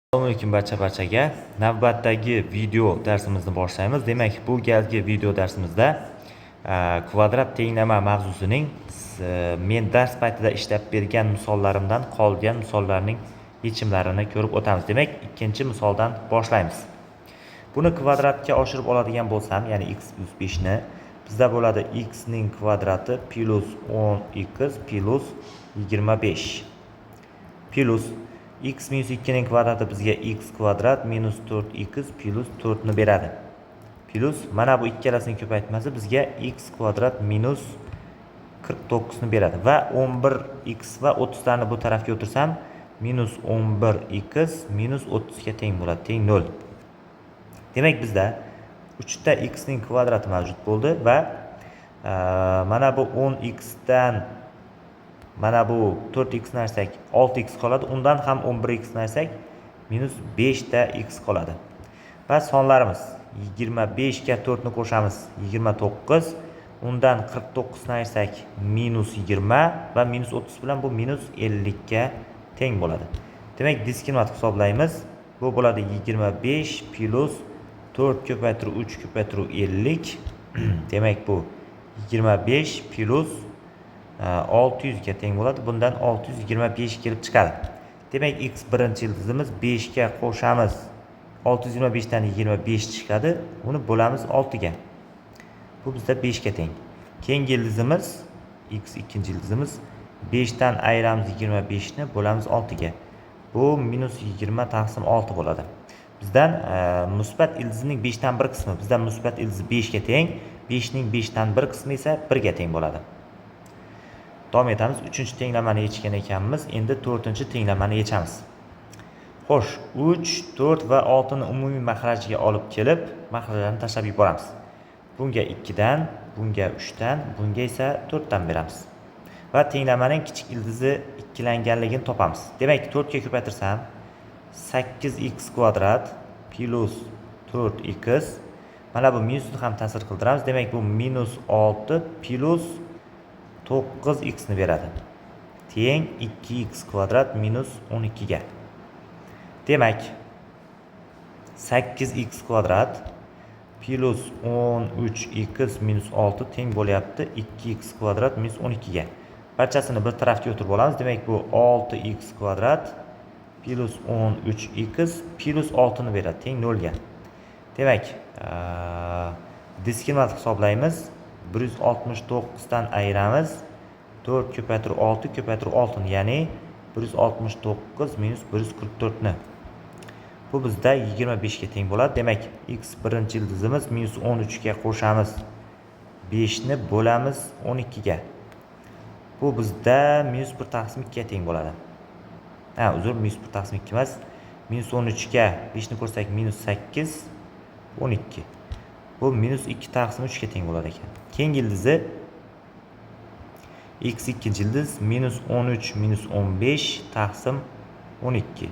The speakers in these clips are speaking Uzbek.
Assalomu alaykum barcha-barchaga. Navbatdagi video darsimizni boshlaymiz. Demak, bu galgi video darsimizda kvadrat tenglama mavzusining men dars paytida ishlab bergan misollarimdan qolgan misollarning yechimlarini ko'rib o'tamiz. Demak, ikkinchi misoldan boshlaymiz. Buni kvadratga oshirib oladigan bo'lsam, ya'ni x plus 5 ni bizda bo'ladi x ning kvadrati plus 10x plus 25 plus x minus 2 ning kvadrati bizga x kvadrat minus 4x plus 4 ni beradi. Plus mana bu ikkalasining ko'paytmasi bizga x kvadrat minus 49 ni beradi va 11x va 30 larni bu tarafga o'tirsam, minus 11x minus 30 ga teng bo'ladi, teng 0. Demak, bizda 3 ta x ning kvadrati mavjud bo'ldi va mana bu 10x dan mana bu 4x ni ayirsak, 6x qoladi. Undan ham 11x ni ayirsak, minus 5 ta x qoladi. Va sonlarimiz: 25 ga 4 ni qo'shamiz, 29. Undan 49 ni ayirsak, minus 20 va minus 30 bilan bu minus 50 ga teng bo'ladi. Demak, diskriminant hisoblaymiz. Bu bo'ladi 25 plus 4 ko'paytiruv 3 ko'paytiruv 50. Demak, bu 25 plus 600 ga teng bo'ladi. Bundan 625 kelib chiqadi. Demak, x birinchi ildizimiz 5 ga qo'shamiz. 625 dan 25 chiqadi. Uni bo'lamiz 6 ga. Bu bizda 5 ga teng. Keyingi ildizimiz, x ikkinchi ildizimiz, 5 dan ayiramiz 25 ni, bo'lamiz 6 ga. Bu minus 20 taqsim 6 bo'ladi. Bizdan musbat ildizning 5 dan 1 qismi, bizdan musbat ildiz 5 ga teng. 5 ning 5 dan 1 qismi esa 1 ga teng bo'ladi. Davom etamiz. Uchinchi tenglamani yechgan ekanmiz. Endi to'rtinchi tenglamani yechamiz. Xo'sh, 3, 4 va 6 ni umumiy maxrajga olib kelib, maxrajlarni tashlab yuboramiz. Bunga 2 dan, bunga 3 dan, bunga esa 4 dan beramiz. Va tenglamaning kichik ildizi ikkilanganligini topamiz. Demak, 4 ga ko'paytirsam, 8x kvadrat plus 4x, mana bu minusni ham ta'sir qildiramiz. Demak, bu minus 6 plus 9x ni beradi. Teng 2x kvadrat minus 12 ga. Demak, 8x kvadrat plus 13x minus 6 teng bo'lyapti 2x kvadrat minus 12 ga. Barchasini bir tarafga o'tirib olamiz. Demak, bu 6x kvadrat plus 13x plus 6 ni beradi, teng 0 ga. Demak, diskriminant hisoblaymiz. 169 dan ayiramiz 4 ko'paytirib 6 ko'paytirib 6 ni, ya'ni 169 minus 144 ni. Bu bizda 25 ga teng bo'ladi. Demak, x birinchi ildizimiz minus 13 ga qo'shamiz 5 ni, bo'lamiz 12 ga. Bu bizda minus 1 taqsim 2 ga teng bo'ladi. Ha, uzr, minus 1 taqsim 2 emas. Minus 13 ga 5 ni qo'shsak, minus 8, 12. Bu minus 2 taqsim 3 ga teng bo'ladi ekan. Keyingi ildizi, x ikkinchi ildiz, minus 13 minus 15 taqsim 12,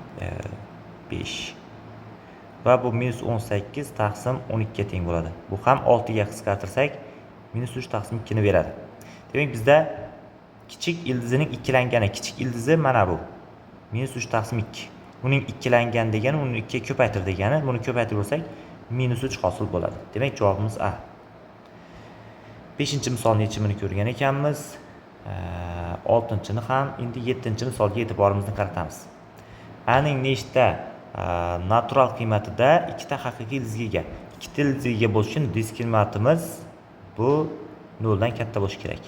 5 va bu minus 18 taqsim 12 ga teng bo'ladi. Bu ham 6 ga qisqartirsak, minus 3 taqsim 2 ni beradi. Demak, bizda kichik ildizining ikkilangani, kichik ildizi mana bu. Minus 3 taqsim 2. Uning ikkilangan degani, uni 2 ga ko'paytir degani. Buni ko'paytirib olsak, minus 3 hosil bo'ladi. Demak, javobimiz A. 5 misolning yechimini ko'rgan ekanmiz. Oltinchini ham, endi 7 misolga e'tiborimizni qaratamiz. A ning nechta natural qiymatida ikkita haqiqiy ildizga ega? Ikkita ildizga ega bo'lishi uchun diskriminantimiz bu noldan katta bo'lishi kerak.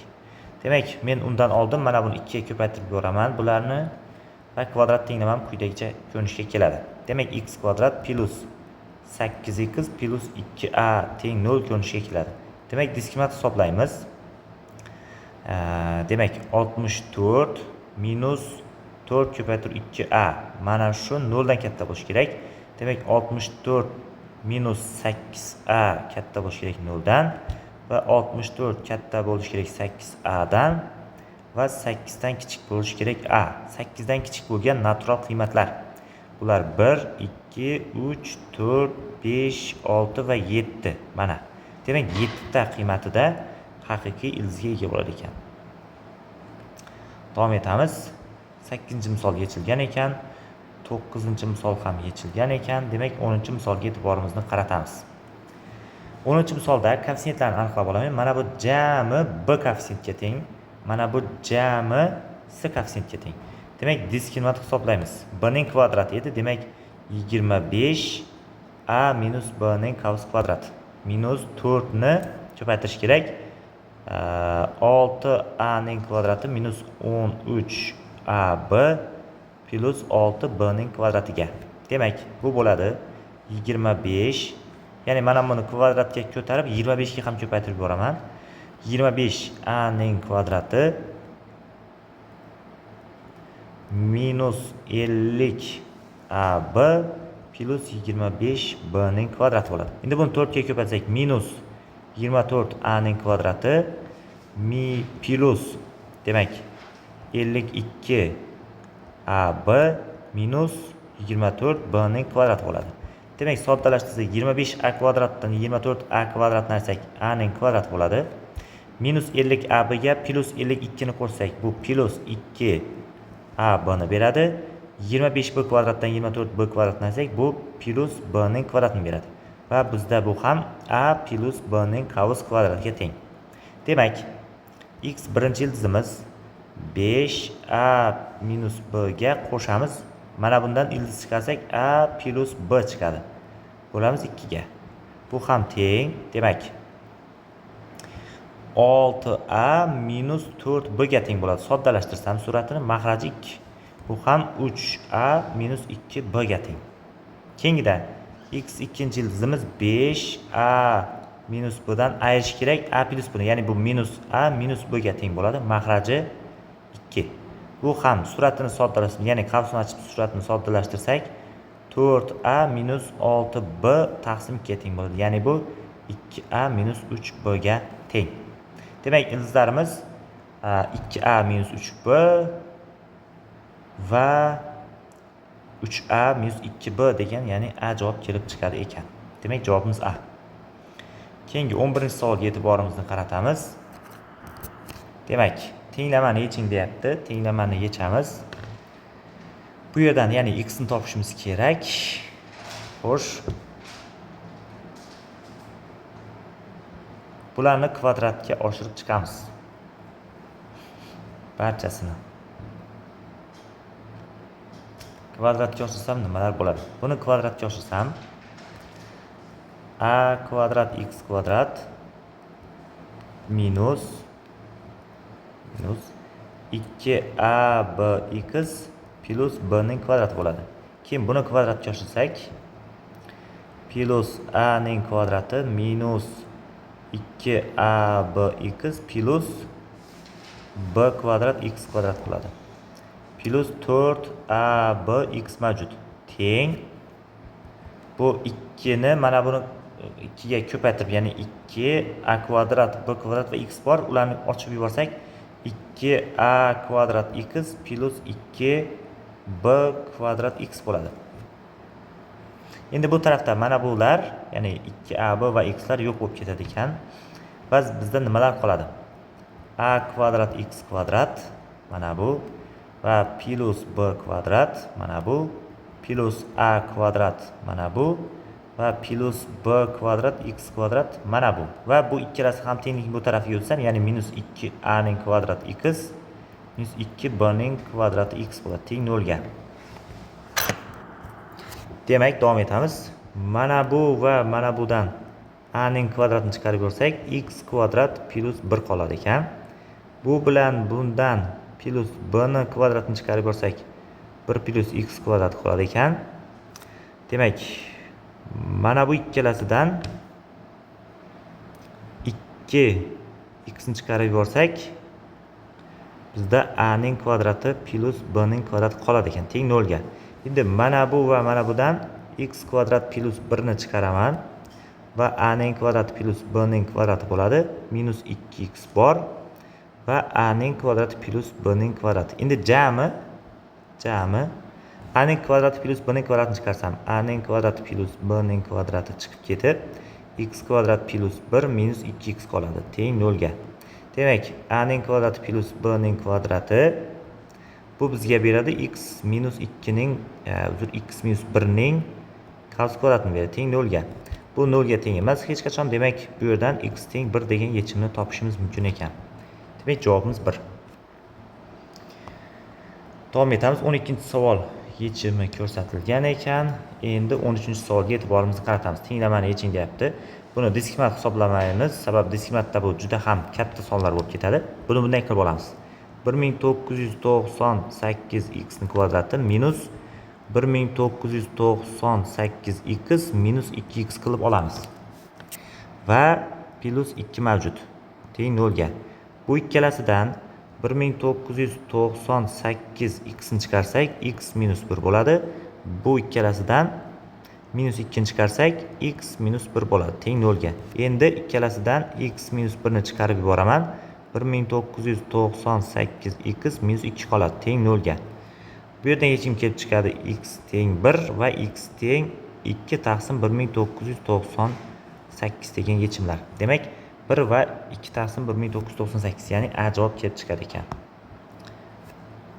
Demak, men undan oldin mana buni 2 ga ko'paytirib yuboraman bularni va kvadrat tenglamam quyidagicha ko'rinishga keladi. Demak, x kvadrat plus 8x plus 2a teng 0 ko'rinishga keladi. Demak, diskriminant hisoblaymiz. Demak, 64 minus 4 ko'paytirib 2a, mana shu 0 dan katta bo'lishi kerak. Demak, 64 minus 8a katta bo'lishi kerak 0 dan va 64 katta bo'lishi kerak 8a dan va 8 dan kichik bo'lishi kerak a. 8 dan kichik bo'lgan natural qiymatlar. Bular 1, 2, 3, 4, 5, 6 va 7. Mana. Demak, 7 ta qiymatida haqiqiy ildizga ega bo'ladi ekan. Davom etamiz. 8 misol yechilgan ekan. 9-misol ham yechilgan ekan. Demak, 10-misolga e'tiborimizni qaratamiz. 10-misolda koeffitsiyentlarni aniqlab olaman. Mana bu jami b koeffitsiyentga teng, mana bu jami c koeffitsiyentga teng. Demak, diskriminant hisoblaymiz. B ning kvadrati edi. Demak, 25 a minus b ning qavs kvadrat minus 4 ni ko'paytirish kerak. 6a ning kvadrati minus 13 ab plus 6b ning kvadratiga. Demak, bu bo'ladi 25. Ya'ni mana buni kvadratga ko'tarib 25 ga ham ko'paytirib yuboraman. 25 a ning kvadrati minus 50 ab plus 25 b ning kvadrati bo'ladi. Endi buni 4 ga ko'paytirsak minus 24 a ning kvadrati plus demak 52 ab minus 24 b ning kvadrati bo'ladi. Demak, soddalashtirsak 25 a kvadratdan 24 a kvadratni ayirsak a ning kvadrati bo'ladi. Minus 50 ab ga plus 52 ni qo'shsak bu plus 2 a b ni beradi. 25 b kvadratdan 24 b kvadratni ayirsak bu plus b ning kvadratini beradi. Va bizda bu ham a plus b ning qavs kvadratiga teng. Demak, x birinchi ildizimiz 5a minus b ga qo'shamiz. Mana bundan ildiz chiqarsak a plus b chiqadi. Bo'lamiz 2 ga. Bu ham teng. Demak, 6a minus 4b ga teng bo'ladi. Soddalashtirsam suratini mahraji 2. Bu ham 3a minus 2b ga teng. Keyingida x ikkinchi ildizimiz 5a minus b dan ayirish kerak a plus b ni. Ya'ni bu minus a minus b ga teng bo'ladi. Mahraji 2. Bu ham suratini soddalashtirib, ya'ni qavsni ochib suratini soddalashtirsak 4a minus 6b taqsim 2 ga teng bo'ladi. Ya'ni bu 2a minus 3b ga teng. Demak, ildizlarimiz 2a minus 3b va 3a minus 2b degan, ya'ni a javob kelib chiqadi ekan. Demak, javobimiz a. Keyingi 11-savolga e'tiborimizni qaratamiz. Demak, tenglamani yeching deyapti. Tenglamani yechamiz. Bu yerdan ya'ni x ni topishimiz kerak. Xo'sh. Bularni kvadratga oshirib chiqamiz. Barchasini. Kvadratga oshirsam nimalar bo'ladi? Buni kvadratga oshirsam a kvadrat x kvadrat minus 2abx plus b ning kvadrati bo'ladi. Keyin buni kvadratga oshirsak plus a ning kvadrati minus 2abx plus b kvadrat x kvadrat bo'ladi. Plus 4abx mavjud. Teng. Bu 2 ni mana buni 2 ga ko'paytirib, ya'ni 2 a kvadrat b kvadrat va x bor, ularni ochib yuborsak 2a kvadrat x plus 2b kvadrat x bo'ladi. Endi bu tarafda mana bular, ya'ni 2ab va x lar yo'q bo'lib ketadi ekan. Va bizda nimalar qoladi? A kvadrat x kvadrat mana bu va plus b kvadrat mana bu plus a kvadrat mana bu va plus b kvadrat x kvadrat mana bu. Va bu ikkalasi ham tenglikni bu tarafiga o'tsam, ya'ni minus 2a ning kvadrat x minus 2b ning kvadrati x bo'ladi, teng 0 ga. Demak, davom etamiz. Mana bu va mana budan a ning kvadratini chiqarib ko'rsak, x kvadrat plus 1 qoladi ekan. Bu bilan bundan plus b ni kvadratini chiqarib ko'rsak, 1 plus x kvadrat qoladi ekan. Demak, mana bu ikkalasidan 2 x ni chiqarib yuborsak, bizda a ning kvadrati plus b ning kvadrati qoladi ekan, teng 0 ga. Endi mana bu va mana budan x kvadrat plus 1 ni chiqaraman va a ning kvadrati plus b ning kvadrati bo'ladi, minus 2x bor va a ning kvadrati plus b ning kvadrati. Endi jami a ning kvadrati plus b ning kvadratini chiqarsam, a ning kvadrati plus b ning kvadrati chiqib ketib, x kvadrat plus 1 minus 2x qoladi, teng 0 ga. Demak, a ning kvadrati plus b ning kvadrati Bu bizga beradi x minus 2 ning, uzr, x minus 1 ning qavs kvadratini beradi, teng 0 ga. Bu 0 ga teng emas hech qachon. Demak, bu yerdan x teng 1 degan yechimni topishimiz mumkin ekan. Demak, javobimiz 1. Davom etamiz. 12-savol yechimi ko'rsatilgan ekan. Endi 13-savolga e'tiborimizni qaratamiz. Tenglamani yeching deyapti. Buni diskriminant hisoblamaymiz, sababi diskriminantda bu juda ham katta sonlar bo'lib ketadi. Buni bunday qilib olamiz. 1998 x ni kvadrati minus 1998 x minus 2x qilib olamiz. Va plus 2 mavjud. Teng 0 ga. Bu ikkalasidan 1998 x ni chiqarsak, x minus 1 bo'ladi. Bu ikkalasidan minus 2 ni chiqarsak, x minus 1 bo'ladi, teng 0 ga. Endi ikkalasidan x minus 1 ni chiqarib yuboraman. 1998 x minus 2 qoladi, teng 0 ga. Bu yerdan yechim kelib chiqadi: x teng 1 va x teng 2 taqsim 1998 degan yechimlar. Demak, 1 va 2 taqsim 1998, ya'ni A javob kelib chiqadi ekan.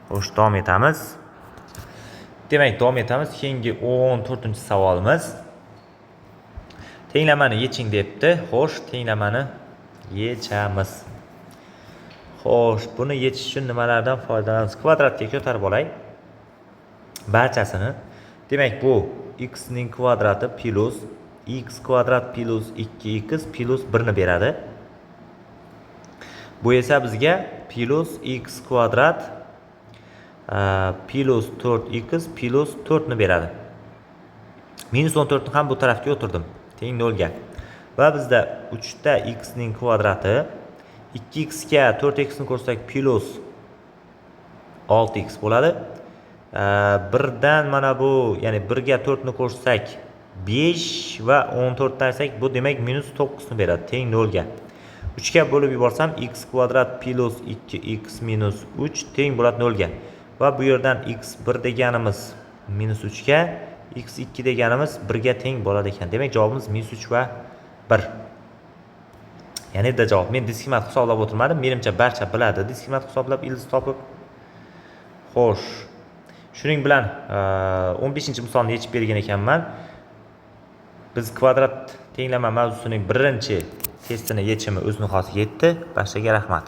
Xo'sh, davom etamiz. Demak, davom etamiz. Keyingi 14-savolimiz. Tenglamani yeching debdi. Xo'sh, tenglamani yechamiz. Xo'sh, buni yechish uchun nimalardan foydalanamiz? Kvadratga ko'tarib olay barchasini. Demak, bu x ning kvadrati plus x kvadrat plus 2x plus 1 ni beradi. Bu esa bizga plus x kvadrat plus 4x plus 4 ni beradi. Minus 14 ni ham bu tarafga o'tirdim. Teng 0 ga. Va bizda 3 ta x ning kvadrati, 2x ga 4x ni qo'shsak, plus 6x bo'ladi. Birdan mana bu, ya'ni 1 ga 4 ni qo'shsak 5 va 14 dan, bu demak minus 9 ni beradi, teng 0 ga. 3 ga bo'lib yuborsam, x kvadrat plus 2x minus 3 teng bo'ladi 0 ga. Va bu yerdan x1 deganimiz minus 3 ga, x2 deganimiz 1 ga teng bo'ladi ekan. Demak, javobimiz minus 3 va 1. Ya'ni D javob. Men diskriminant hisoblab o'tirmadim. Menimcha, barcha biladi diskriminant hisoblab ildiz topib. Xo'sh. Shuning bilan 15-misolni yechib bergan ekanman. Biz kvadrat tenglama mavzusining birinchi testini yechimi o'z nihosiga yetdi. Barchaga rahmat.